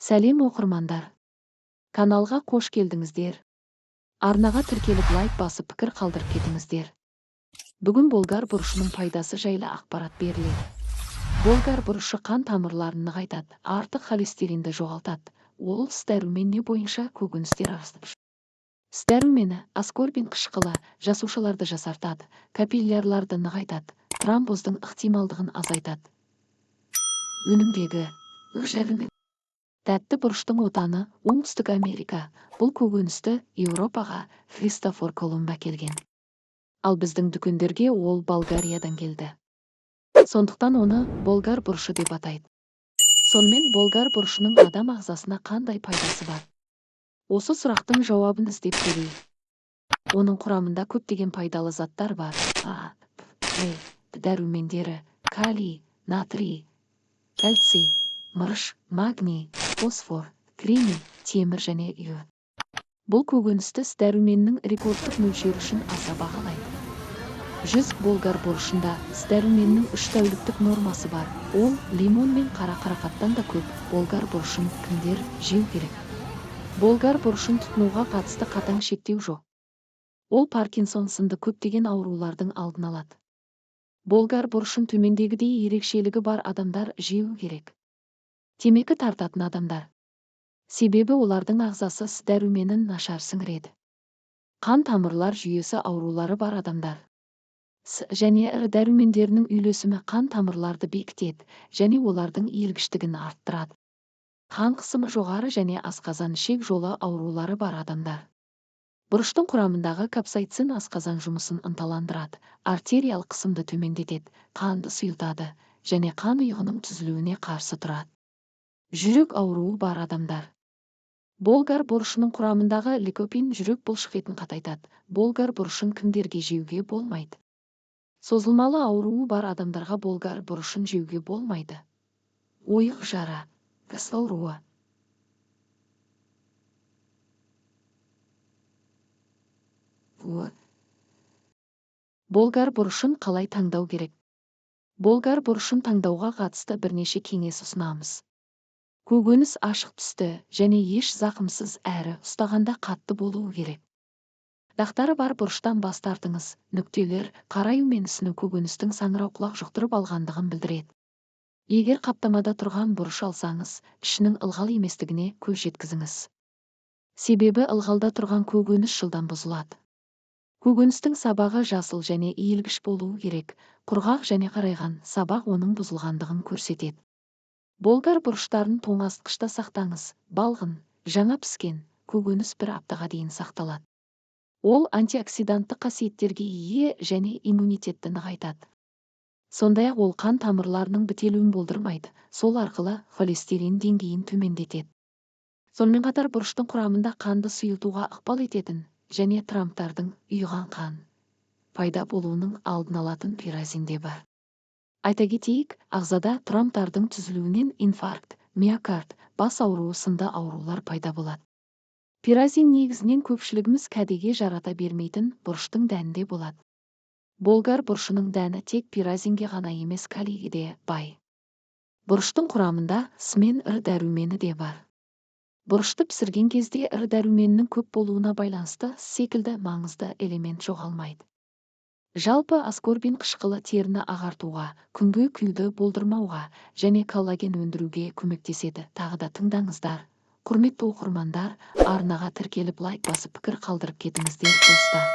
Сәлем, оқырмандар! Каналға қош келдіңіздер. Арнаға тіркеліп, лайк басып, пікір қалдырып кетіңіздер. Бүгін болгар бұрышының пайдасы жайлы ақпарат беріледі. Болгар бұрышы қан тамырларын нығайтады, артық холестеринді жоғалтады. Ол С дәрумені бойынша көкөністер арасында С дәрумені, аскорбин қышқылы жасушаларды жасартады, капиллярларды нығайтады, тромбоздың ықтималдығын азайтады. Өнімдегі тәтті бұрыштың отаны — Оңтүстік Америка. Бұл көкөністі Еуропаға Христофор Колумб әкелген. Ал біздің дүкендерге ол Болгариядан келді. Сондықтан оны болгар бұрышы деп атайды. Сонымен, болгар бұрышының адам ағзасына қандай пайдасы бар? Осы сұрақтың жауабын іздеп көрейік. Оның құрамында көптеген пайдалы заттар бар: А, В, дәрумендері, калий, натрий, кальций, мырыш, магний, фосфор, кремний, темір және йод. Бұл көкөністі С дәруменінің рекордтық мөлшері үшін аса бағалайды. 100 болгар бұрышында С дәруменінің 3 тәуліктік нормасы бар. Ол лимон мен қара қарақаттан да көп. Болгар бұрышын кімдер жеу керек? Болгар бұрышын тұтынуға қатысты қатаң шектеу жоқ. Ол Паркинсон сынды көптеген аурулардың алдын алады. Болгар бұрышын төмендегідей ерекшелігі бар адамдар жеу керек: темекі тартатын адамдар, себебі олардың ағзасы С дәруменін нашар сіңіреді; қан тамырлар жүйесі аурулары бар адамдар. С және Р дәрумендерінің үйлесімі қан тамырларды бекітеді және олардың иілгіштігін арттырады. Қан қысымы жоғары және асқазан ішек жолы аурулары бар адамдар. Бұрыштың құрамындағы капсаицин асқазан жұмысын ынталандырады, артериялық қысымды төмендетеді, қанды сұйылтады және қан ұйығының түзілуіне қарсы тұрады. Жүрек ауруы бар адамдар. Болгар бұрышының құрамындағы ликопин жүрек бұлшықетін қатайтады. Болгар бұрышын кімдерге жеуге болмайды? Созылмалы ауруы бар адамдарға болгар бұрышын жеуге болмайды. Ойық жара, гас ауруы. Болгар бұрышын қалай таңдау керек? Болгар бұрышын таңдауға қатысты бірнеше кеңес ұсынамыз. Көкөніс ашық түсті және еш зақымсыз әрі ұстағанда қатты болуы керек. Дақтары бар бұрыштан бас тартыңыз. Нүктелер, қараю мен ісіну көкөністің саңырауқұлақ жұқтырып алғандығын білдіреді. Егер қаптамада тұрған бұрыш алсаңыз, ішінің ылғал еместігіне көз жеткізіңіз, себебі ылғалда тұрған көкөніс жылдам бұзылады. Көкөністің сабағы жасыл және иілгіш болуы керек. Құрғақ және қарайған сабақ оның бұзылғандығын көрсетеді. Болгар бұрыштарын тоңазытқышта сақтаңыз. Балғын, жаңа піскен көкөніс бір аптаға дейін сақталады. Ол антиоксиданттық қасиеттерге ие және иммунитетті нығайтады. Сондай-ақ ол қан тамырларының бітелуін болдырмайды, сол арқылы холестерин деңгейін төмендетеді. Сонымен қатар бұрыштың құрамында қанды сұйылтуға ықпал ететін және тромбтардың, ұйыған қан пайда болуының алдын алатын пиразин де бар. Айта кетейік, ағзада тромбтардың түзілуінен инфаркт, миокард, бас ауруы сынды аурулар пайда болады. Пиразин негізінен көпшілігіміз кәдеге жарата бермейтін бұрыштың дәнінде болады. Болгар бұрышының дәні тек пиразинге ғана емес, калийге де бай. Бұрыштың құрамында С мен Р дәрумені де бар. Бұрышты пісірген кезде Р дәруменінің көп болуына байланысты С секілді маңызды элемент жоғалмайды. Жалпы, аскорбин қышқылы теріні ағартуға, күнге күюді болдырмауға және коллаген өндіруге көмектеседі. Тағы да тыңдаңыздар. Құрметті оқырмандар, арнаға тіркеліп, лайк басып, пікір қалдырып кетіңіздер, достар.